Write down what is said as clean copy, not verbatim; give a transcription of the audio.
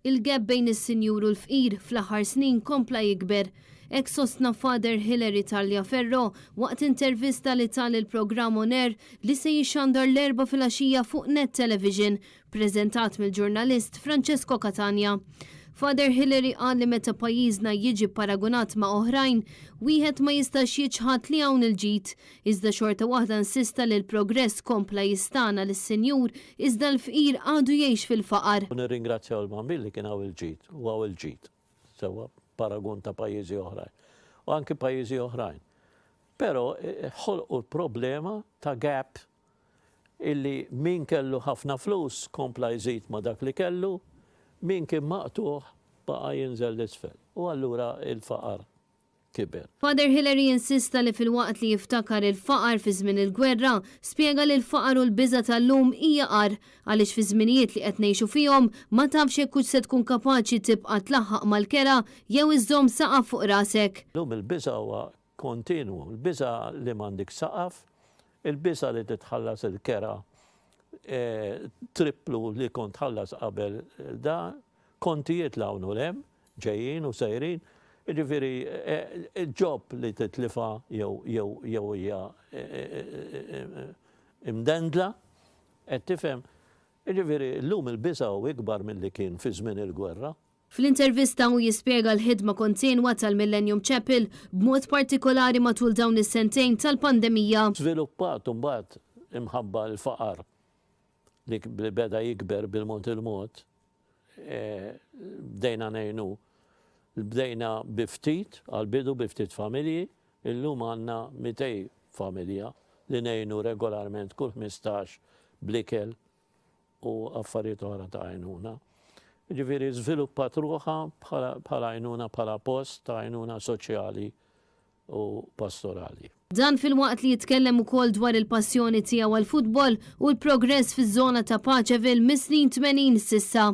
Il-gap bejn is-sinjur u l-fqir fl-aħħar snin kompla jikber. Hekk sostna Father Hilary Tagliaferro waqt intervista li ta lill-programm On Air li se jixxandar l-Erbgħa filgħaxija fuq Net Television, preżentat mill-ġurnalist Francesco Catania. Father Hilary qal li meta pajjiżna jiġi pparagunat ma' oħrajn, wieħed ma jistax jiċħad li hawn il-ġid. Iżda xorta waħda insista li l-progress kompla jistagħna lis-sinjur iżda l-fqir għadu jgħix fil-faqar. U nirringrazzjaw il-Bambin li kien hawn il-ġid u hawn il-ġid sewwa b'paragun ta' pajjiżi oħrajn u anki pajjiżi oħrajn. Però ħolqu l-problema ta' gap illi min kellu ħafna flus kompla jżid ma' dak li kellu, min kien maqtugħ baqa' jinżel 'l isfel u allura l-faqar kiber. Father Hilary insista li filwaqt li jiftakar il-faqar fi żmien il-gwerra, spjega li l-faqar u l-biża' tal-lum hija agħar għaliex fiż-żminijiet li qed ngħixu fihom ma tafx jekk hux se tkun kapaċi tibqa' tlaħħaq mal-kera jew iżżomm saqaf fuq rasek. Illum il-biża' huwa kontinwu, il-biża' li m'għandikx saqaf, il-biża' li titħallas il-kera tripplu li kont tħallas qabel dan, kontijiet 'l hawn u 'l hemm, ġejjin u sejrin, jiġifieri job li titlifha jew jew jew hija imdendla, qed tifhem? Jiġifieri llum il-biża' hu ikbar milli kien fi żmien il-gwerra. Fl-intervista hu jispjega l-ħidma kontinwa tal-Millennium Chapel b'mod partikolari matul dawn is-sentejn tal-pandemija. Żviluppat imbagħad imħabba l-faqar li beda jikber bil-mod il-mod, bdejna ngħinu, bdejna bi ftit, għall-bidu bi ftit familji, illum għandna 200 familja li ngħinu regolarment kull 15 bl-ikel u affarijiet oħra ta' għajnuna. Jiġifieri żviluppat ruħha bħala għajnuna bħala post ta' għajnuna soċjali u pastorali. Dan filwaqt li jitkellem ukoll dwar il-passjoni tiegħu għall-futbol u l-progress fiż-żona ta' Paceville mis-snin 80 s'issa.